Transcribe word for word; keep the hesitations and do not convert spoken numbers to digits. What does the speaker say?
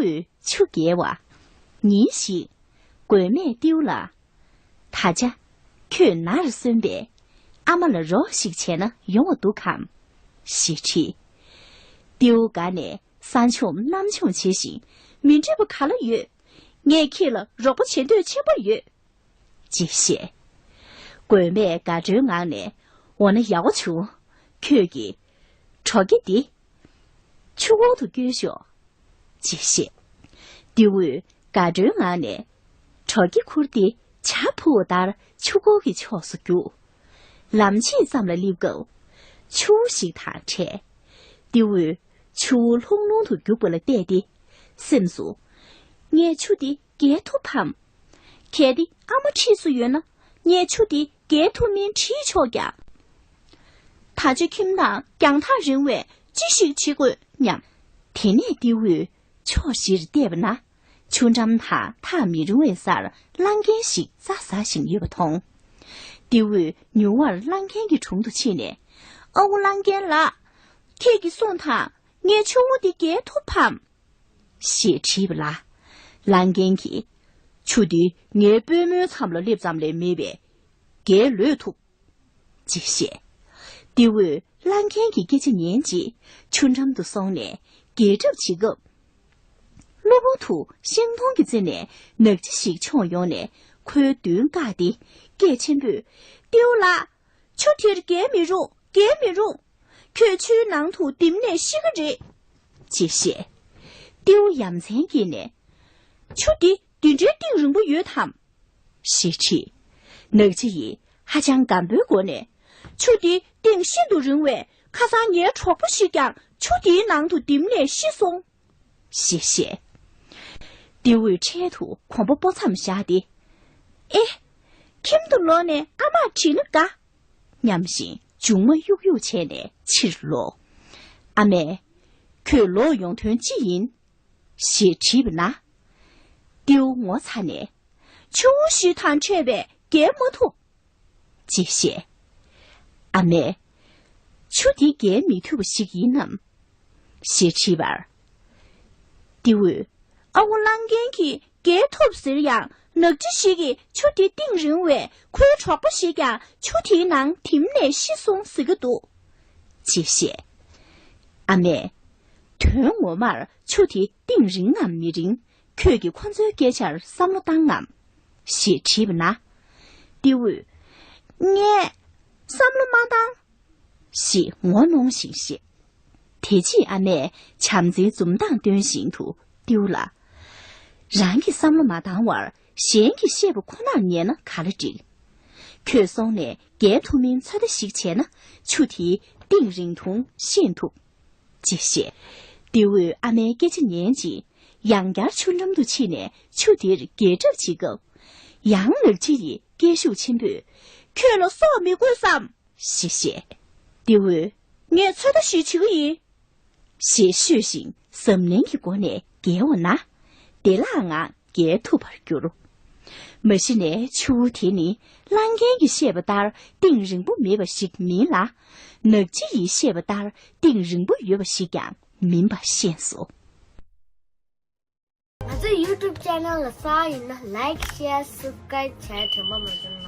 ཏེའུས་ཆུ་བརྒལ་བ། ཉིན་ཞིག་མགོན་མེད་ཏེའུ་ལ། ད་ཆ། ཁྱོད་ནར་སོན་པས། ཨ་མ་ལ་རོགས་ཤིག་བྱས་ན་ཡོང་བ་འདུག་གམ། ཞེས་དྲིས། ཏེའུ་དགའ་ནས་ས་མཆོངས་གནམ་མཆོངས་བྱེད་བཞིན། མི་འགྲིག་པ་ག་ལ་ཡོད། ངས་ཁྱེད་ལ་རོགས་པ་བྱེད་འདོད་ཆེན་པོ་ཡོད། ཅེས་བཤད། མགོན་མེད་དགའ་སྤྲོའི་ངང་ནས། འོ་ན་ཡག་པོ་བྱུང་། ཁྱོད་ཀྱིས། གྲོ་སྐྱེ་འདི། ཆུ་འོག་ཏུ་བསྐྱུར་ཤོག་ཅེས་བཤད། ཏེའུས་དགའ་སྤྲོའི་ངང་ནས། གྲོ་སྐྱེ་ཁུར་ཏེ་བྱ་འཕུར་བ་ལྟར་ཆུ་འགོ་གི་ཕྱོགས་སུ་རྒྱུགས། ལམ་ཕྱེད་ཙམ་ལ་སླེབས་སྐབས། ཆུ་བོ་ཞིག་དང་འཕྲད། ཏེའུས་ཆུ་བོ་ལྷུང་ལྷུང་དུ་རྒྱུག་པ་ལ་བལྟས་ཏེ། སེམས་སུ། ངས་ཆུ་འདི་བརྒལ་ཐུབ་བམ། གལ་ཏེ་ཨ་མ་འཁྲིས་སུ་ཡོད་ན། ངས་ཆུ་འདི་བརྒལ་ཐུབ་མིན་དྲིས་ཆོག་ཀྱང་། ད་ཆ་ཁྱིམ་ནང་རྒྱང་ཐག་རིང་བས་ཅི་ཞིག་བྱེད་དགོས་སྙམ། དེ་ནས་ཏེའུས་ཕྱོགས་བཞིར་བལྟས་པ་ན། ཆུ་འགྲམ་དང་ཐག་མི་རིང་བའི་སར་གླང་རྒན་ཞིག་རྩྭ་ཟ་བཞིན་ཡོད་པ་མཐོང་། ཏེའུས་མྱུར་བར་གླང་རྒན་གྱི་དྲུང་དུ་ཕྱིན་ནས། ཨ་ཁུ་གླང་རྒན་ལགས། ཁྱེད་ཀྱིས་གསུངས་དང་། ངས་ཆུ་བོ་འདི་བརྒལ་ཐུབ་བམ། ཞེས་དྲིས་པ་ལ། གླང་རྒན་གྱིས། ཆུ་འདི་ངའི་པུས་མོའི་མཚམས་ལ་སླེབས་ཙམ་ལས་མེད་པས། བརྒལ་ལོས་ཐུབ། ཅེས་བཤད། ཏེའུས་གླང་རྒན་གྱི་སྐད་ཆ་ཉན་རྗེས་ཆུ་འགྲམ་དུ་སོང་ནས་རྒལ་གྲབས་བྱེད་སྐབས། གློ་བུར་དུ་ཤིང་སྡོང་གི་རྩེ་ནས་ནག་ཆུ་ཞིག་མཆོངས་ཡོང་ནས་ཁོའི་མདུན་བཀག་སྟེ་སྐད་ཆེན་པོས། ཏེའུ་ལགས། ཆུ་དེར་བརྒལ་མི་རུང་། བརྒལ་མི་རུང་། ཁྱོད་ཆུའི་ནང་དུ་ལྡིང་ནས་ཤི་གི་རེད། ཅེས་བཤད། ཏེའུ་ཡ་མཚན་སྐྱེས་ནས། ཆུ་འདི་འདི་འདྲའི་གཏིང་རིང་པོ་ཡོད་དམ། ཞེས་དྲིས། ནག་ཆུ་ཡིས་ཧ་ཅང་སྒམ་པོའི་སྒོ་ནས། ཆུ་འདིའི་གཏིང་ཤིན་ཏུ་རིང་བས། ཁ་སང་ངའི་གྲོགས་པོ་ཞིག་ཀྱང་ཆུ་འདིའི་ནང་དུ་ལྡིང་ནས་ཤི་སོང་། ཞེས་བཤད། ཏེའུས་འཕྲལ་དུ་གོམ་པ་སྤོ་མཚམས་བཞག་སྟེ། ཨེ། ཁྱིམ་དུ་ལོག་ནས་ཨ་མར་དྲིས་ན་དགའ། སྙམ་བཞིན་མཇུག་མ་གཡུག་གཡུག་བྱས་ནས་ཕྱིར་ལོག་ཨ་མས། ཁྱོད་ལོག་ཡོང་དོན་ཅི་ཡིན། ཞེས་དྲིས་པ་ན། ཏེའུ་ངོ་ཚ་ནས། ཆུ་བོ་ཞིག་དང་འཕྲད་པས་བརྒལ་མ་ཐུབ། ཅེས་བཤད། ཨ་མས། ཆུ་འདི་བརྒལ་མི་ཐུབ་པ་ཞིག་ཡིན་ནམ། ཞེས་དྲིས་པར། ཏེའུས། ཨ་ཁུ་གླང་རྒན་གྱིས་བརྒལ་ཐུབ་ཟེར་ཡང་ནག་ཆུ་ཞིག་གིས་ཆུ་དེ་གཏིང་རིང་བས་ཁོའི་གྲོགས་པོ་ཞིག་ཀྱང་ཆུ་དེའི་ནང་ཐིམ་ནས་ཤི་སོང་ཟེར་གྱི་འདུག་ཅེས་བཤད། ཨ་མས། དོན་ངོ་མར་ཆུ་དེ་གཏིང་རིང་ངམ་མི་རིང་། ཁྱོད་ཀྱིས་ཁོ་ཚོའི་སྐད་ཆར་བསམ་བློ་བཏང་ངམ། ཞེས་དྲིས་པ་ན། ཏེའུས། ངས། བསམ་བློ་མ་བཏང་། ཞེས་ངོ་གནོང་བཞིན་བཤད། དེ་རྗེས་ཨ་མས་བྱམས་བརྩེའི་འཛུམ་མདངས་སྟོན་བཞིན་དུ་ཏེའུ་ལ། རང་གིས་བསམ་བློ་མ་བཏང་བར་གཞན་གྱིས་བཤད་པ་ཁོ་ནར་ཉན་ན་ག་ལ་འགྲིག་ཁྱོད་སོང་ནས་བརྒལ་ཐུབ་མིན་ཚོད་ལྟ་ཞིག་བྱས་ན་ཆུ་དེའི་གཏིང་རིང་ཐུང་ཤེས་ཐུབ། ཅེས་བཤད། ཏེའུས་ཨ་མའི་སྐད་ཆ་ཉན་རྗེས་ཡང་བསྐྱར་ཆུ་འགྲམ་དུ་ཕྱིན་ནས་ཆུ་དེར་རྒལ་གྲབས་བྱེད་སྐབས། ཡང་ནག་ཆུ་ཡི་སྐད་ཤུགས་ཆེན་པོས། ཁྱོད་ལ་སྲོག་མི་དགོས་སམ། ཞེས་བཤད། ཏེའུས། ངས་ཚོད་ལྟ་ཞིག་བྱེད་ཀྱི་ཡིན། ཞེས་ཤོད་བཞིན་གཟབ་ནན་གྱི་སྒོ་ནས་བརྒལ་བ་ན། བདེ་བླག་ངང་བརྒལ་ཐུབ་པར་གྱུར། མ་གཞི་ནས་ཆུ་བོ་དེ་ནི་གླང་རྒན་གྱིས་བཤད་པ་ལྟར་གཏིང་རིང་པོ་མེད་པ་ཞིག་མིན་ལ། ནག་ཆུ་ཡིས་བཤད་པ་ལྟར་གཏིང་རིང་པོ་ཡོད་པ་ཞིག་ཀྱང་མིན་པ་ཤེས་སོ། ང་ཚོའི་YouTube channel ལ་གསར་ཡིན་ན་like, share, subscribe བྱས་དྲན་པ་མ་བརྗེད་ནོ།